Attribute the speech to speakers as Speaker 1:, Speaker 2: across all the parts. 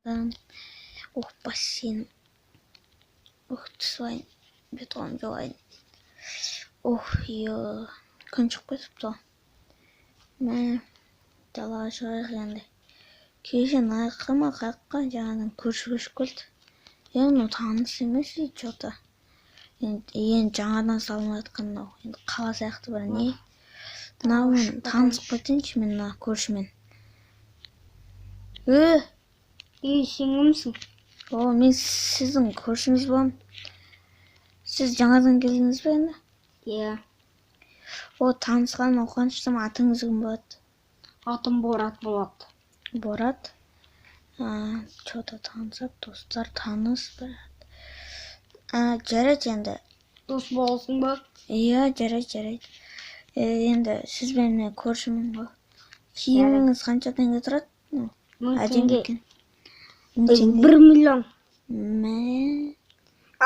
Speaker 1: Ох, бассейн. Ох, түсіп алайын, бет қолымды жуайын. Ох, е, күн шығып кетіпті ғой. Мә, далаға шығайық енді. Кеше мына ма, қаяққа жаңадан көрші көшіп келді. Е, мынау таныс емес ей, че-то. Енді жаңадан салынып жатқан мынау. Енді қала сияқты бір не. Мынаумен танысып кетейінші мен, мына көршімен. Е,
Speaker 2: Ей, сен кімсің?
Speaker 1: О, мен сіздің көршіңіз боламын. Сіз жаңадан келдіңіз бе енді?
Speaker 2: Иә.
Speaker 1: О, танысқаныма қуаныштымын. Атыңыз кім болады?
Speaker 2: Атым Борат болады.
Speaker 1: Борат. Че-то танысады, достар, таныс бір. Жарайды енді.
Speaker 2: Дос боласың ба?
Speaker 1: Иә, жарайды, жарайды. Енді сізбен мен көршімін ғой. Киіміңіз қанша теңге тұрады?
Speaker 2: 1000
Speaker 1: Әдемі
Speaker 2: теңге.
Speaker 1: екен. 1000 теңге.
Speaker 2: 1 миллион.
Speaker 1: Мә.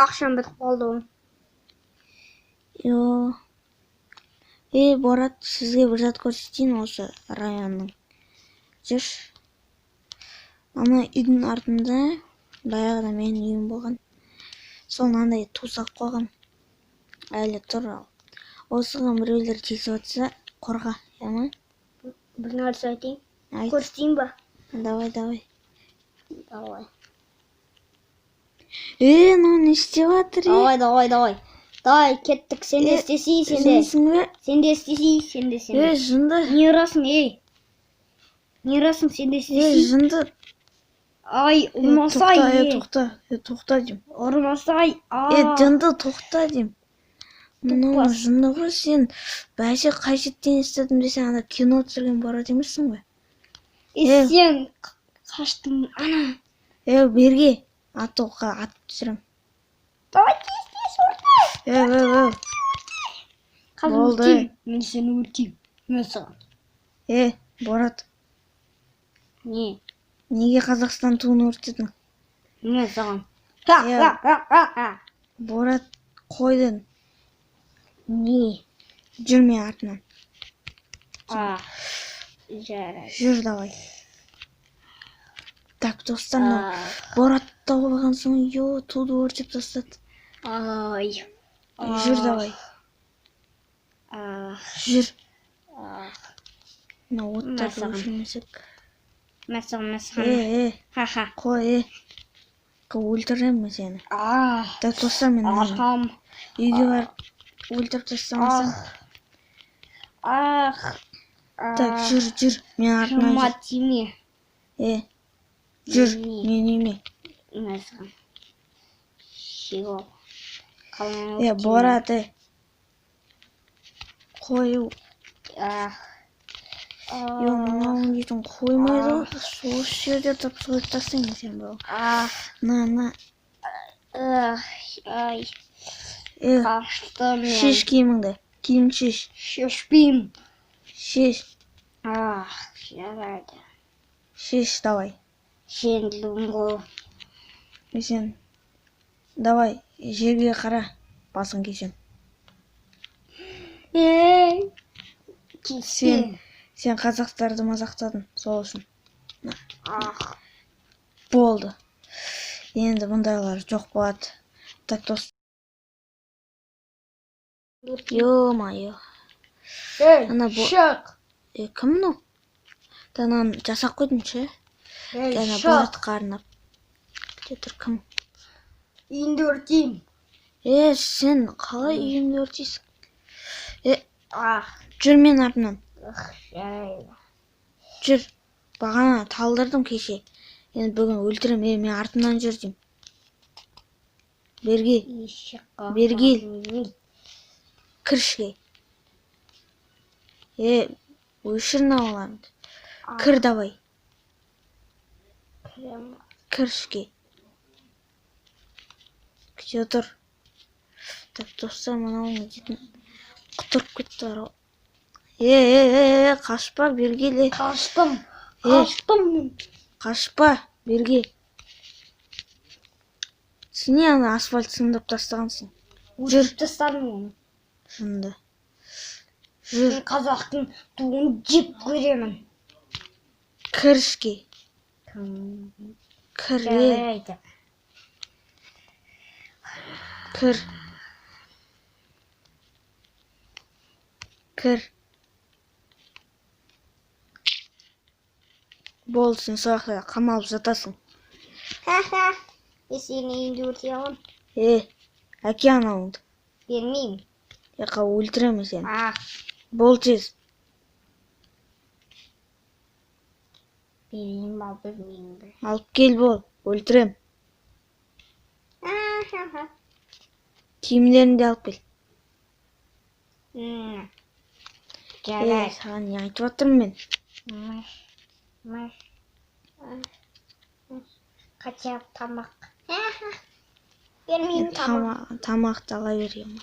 Speaker 2: Ақшам бітіп қалды ғой.
Speaker 1: Йо. Е, Борат, сізге бір зат көрсетейін осы районның. Жүрші. Ана үйдің артында баяғыда менің үйім болған. Сол мынандай ту салып қойған. Әлі тұр ал. Осыған біреулер тиісіп жатса, қорға, иә ма?
Speaker 2: Бір нәрсе айтайын.
Speaker 1: Айт.
Speaker 2: Көрсетейін ба?
Speaker 1: Давай, давай.
Speaker 2: Давай.
Speaker 1: Е, мынау не істеп жатыр, е?
Speaker 2: Давай, давай, давай. Давай, кеттік. Сен де
Speaker 1: Е,
Speaker 2: істесей, сен де.
Speaker 1: Жындысың ба?
Speaker 2: Сен де істесей, сен де, сен
Speaker 1: Е,
Speaker 2: де.
Speaker 1: жынды.
Speaker 2: Не ұрасың, ей? Не ұрасың, сен де
Speaker 1: Е,
Speaker 2: істесей.
Speaker 1: жынды.
Speaker 2: Ай,
Speaker 1: Е,
Speaker 2: ұрмасай,
Speaker 1: тоқта, е,
Speaker 2: е.
Speaker 1: тоқта. Е, тоқта деймін.
Speaker 2: Ұрмасай.
Speaker 1: Е,
Speaker 2: А.
Speaker 1: жынды, тоқта деймін. Мынау
Speaker 2: Тупас.
Speaker 1: жынды ғой сен. Бәсе, қай жеттен естідім десең, ана кино түсірген Борат емессің бе?
Speaker 2: Е,
Speaker 1: Е.
Speaker 2: сен қаштың, ана.
Speaker 1: Е, берге. Атуға атып түсірем.
Speaker 2: Давай, тез, тез, өрте.
Speaker 1: Е, е, е.
Speaker 2: Қазір
Speaker 1: Болды.
Speaker 2: өртеймін. Мен сені өртеймін. Мен саған.
Speaker 1: Е, Борат,
Speaker 2: Не?
Speaker 1: неге Қазақстан туын өртедің?
Speaker 2: Мен саған. Ха,
Speaker 1: Е.
Speaker 2: ха, ха, ха, ха.
Speaker 1: Борат, қойдың.
Speaker 2: Не?
Speaker 1: Жүр мен артынан.
Speaker 2: А. Жарайды.
Speaker 1: Жүр, давай. Так, достар, мынау
Speaker 2: А.
Speaker 1: Борат тауып алған соң, ё, туды өртеп тастады.
Speaker 2: Ай.
Speaker 1: Жүр, давай.
Speaker 2: А.
Speaker 1: Жүр.
Speaker 2: А.
Speaker 1: Мына оттарды
Speaker 2: Мәссаған.
Speaker 1: өшірмесек.
Speaker 2: Мәссаған,
Speaker 1: Е,
Speaker 2: мәссаған.
Speaker 1: е,
Speaker 2: Ха-ха.
Speaker 1: қой, е. Өлтіремін мен сені.
Speaker 2: А.
Speaker 1: Так, достар, мен мынаны
Speaker 2: Арқам.
Speaker 1: үйге барып өлтіріп тастамасам.
Speaker 2: Ах.
Speaker 1: Так, жүр, жүр. Мен артынан
Speaker 2: Жыма
Speaker 1: жүр.
Speaker 2: тиме.
Speaker 1: Е, жүр,
Speaker 2: Не.
Speaker 1: мен үйіме.
Speaker 2: Мәссаған. Щегол. Қалай
Speaker 1: Е,
Speaker 2: өртеймін?
Speaker 1: Борат, е. Қой,
Speaker 2: Ах.
Speaker 1: е, мынауың дейтін қоймайды ғой. Осы жерде тұрып сойып тастаймын сені бұл.
Speaker 2: Ах.
Speaker 1: На, на.
Speaker 2: Ах. Ай.
Speaker 1: Е,
Speaker 2: Қаштым мен.
Speaker 1: шеш киіміңді. Киім шеш.
Speaker 2: Шешпеймін.
Speaker 1: Шеш.
Speaker 2: Ах, жарайды.
Speaker 1: Шеш, давай.
Speaker 2: Жеңдім ғой.
Speaker 1: Мен сен. Давай, жерге қара. Басың кесем.
Speaker 2: Ей. Кеспе.
Speaker 1: Сен қазақтарды мазақтадың, сол үшін.
Speaker 2: Ах.
Speaker 1: Болды. Енді бұндайлар жоқ болады. Так, дос. Ё-моё.
Speaker 2: Ей,
Speaker 1: Ана
Speaker 2: шық.
Speaker 1: Е, кім мынау? Мынаны жасап қойдым ше.
Speaker 2: Ей,
Speaker 1: Ана
Speaker 2: шық.
Speaker 1: Боратқа арнап. Күте тұр, кім?
Speaker 2: Үйіңді өртеймін.
Speaker 1: Е, сен қалай үйімді өртейсің? Е,
Speaker 2: Ах.
Speaker 1: жүр мен артынан.
Speaker 2: Ах, жарайды.
Speaker 1: Жүр. Бағана талдырдым кеше. Енді бүгін өлтірем. Е, мен артымнан жүр деймін. Берге,
Speaker 2: Ешікқа.
Speaker 1: Бері кел. Кір ішке. Е, өшір мыналарыңды. Кір, давай.
Speaker 2: Кірем.
Speaker 1: Кір ішке. Күте тұр. Так, достар, мынау не дейтін құтырып кетті бар ғой. Е, е, е, е, қашпа, бері кел, е.
Speaker 2: Қаштым.
Speaker 1: Е.
Speaker 2: Қаштым мен.
Speaker 1: Қашпа, бері кел. Сен не ана асфальт сындырып тастағансың? Жүр.
Speaker 2: Өртеп тастадым оны.
Speaker 1: Жынды. Жүр,
Speaker 2: Мен қазақтың туын жеп көремін.
Speaker 1: Кір ішке.
Speaker 2: Кім?
Speaker 1: Кір, е.
Speaker 2: Жарайды.
Speaker 1: Кір. Кір. Болды, сен сол жақта қамалып жатасың.
Speaker 2: Ха-ха. Мен сенің үйіңді өртей аламын.
Speaker 1: Е, әке анауыңды.
Speaker 2: Бермеймін.
Speaker 1: Яқа, өлтіремін сені.
Speaker 2: Ах,
Speaker 1: Бол тез.
Speaker 2: Берейін ба, бермеймін бе?
Speaker 1: Алып кел, бол. Өлтірем.
Speaker 2: Ха-ха.
Speaker 1: Киімдеріңді де алып кел.
Speaker 2: М.
Speaker 1: Е,
Speaker 2: Жарайды.
Speaker 1: саған не айтып жатырмын мен?
Speaker 2: Маш, маш. Хотя бы тамақ. Бермеймін тамақ.
Speaker 1: Тамақты ала бер, ема.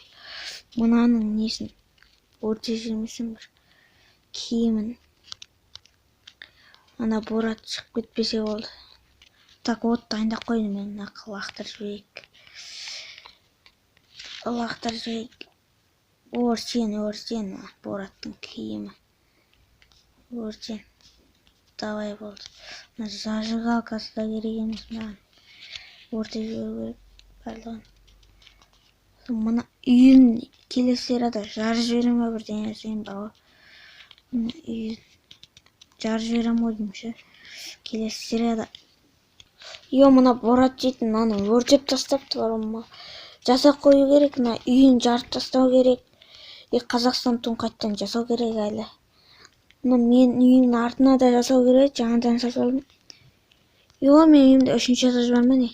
Speaker 1: Мынаның несін өртеп жібермесем бір киімін. Ана Борат шығып кетпесе болды. Так, от дайындап қойдым мен, мына лақтырып жіберейік. Лақтырып жіберейік. Өртен, өртен, Бораттың киімі. Өртен. Давай, болды. Мына зажигалкасы да керек емес маған. Өртеп жіберу керек барлығын. Мына үйін келесі серияда жарып жібере ма, бірдеңе жасайын ба? Мына үйін жарып жіберемін ғой деймін ше. Келесі серияда. Йо, мына Борат дейтін мынаны өртеп тастапты бар ма? Жасап қою керек, мына үйін жарып тастау керек. И Қазақстан туын қайтадан жасау керек әлі. Мына менің үйімнің артына да жасау керек, жаңадан жасап алдым. Йо, менің үйімде үшінші этаж бар ма не?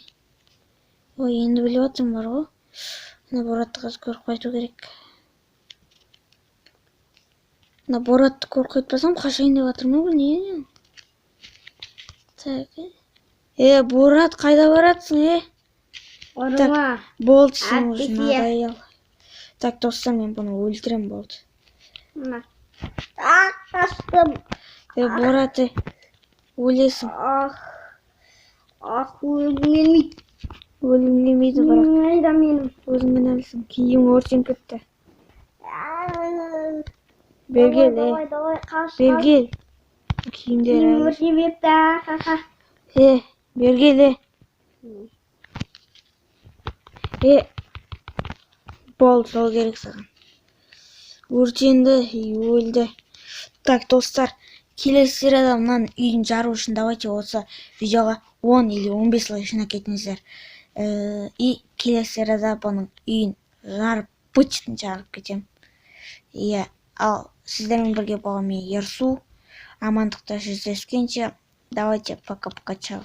Speaker 1: Ой, енді біліп жатырмын бар ғой. Мына Боратты қазір көріп қайту керек. Мына Боратты көріп қайтпасам, қашайын деп жатырмын ғой, не? Так. Е, Борат, қайда баратсың, е?
Speaker 2: Ұрма.
Speaker 1: Болды, сен уже
Speaker 2: Әттеке.
Speaker 1: надоел. Так, достар, мен бұны өлтірем, болды.
Speaker 2: Мына. Ах, қаштым.
Speaker 1: Е, Борат, е, өлесің.
Speaker 2: Ах. Ах, өлгім келмейді.
Speaker 1: Өлгім келмейді, бірақ.
Speaker 2: Қайда менің?
Speaker 1: Өзің кінәлісің. Киім өртеніп кетті. Бері кел, е.
Speaker 2: Давай, давай, қаш,
Speaker 1: Бері
Speaker 2: қаш.
Speaker 1: кел. Киімдер
Speaker 2: Киім
Speaker 1: әлі.
Speaker 2: өртеніп кетті. Ха-ха.
Speaker 1: Е, бері кел, е. Е, болды, сол керек саған. Өртенді, өлді. Так, достар, келесі серияда мынаның үйін жару үшін давайте осы видеоға 10 или 15 лайк жинап кетіңіздер. И келесі серияда бұның үйін жарып, быт-шытын жарып кетемін. Иә, ал сіздермен бірге болған мен, Ерсу. Амандықта жүздескенше, давайте, пока-пока, чао.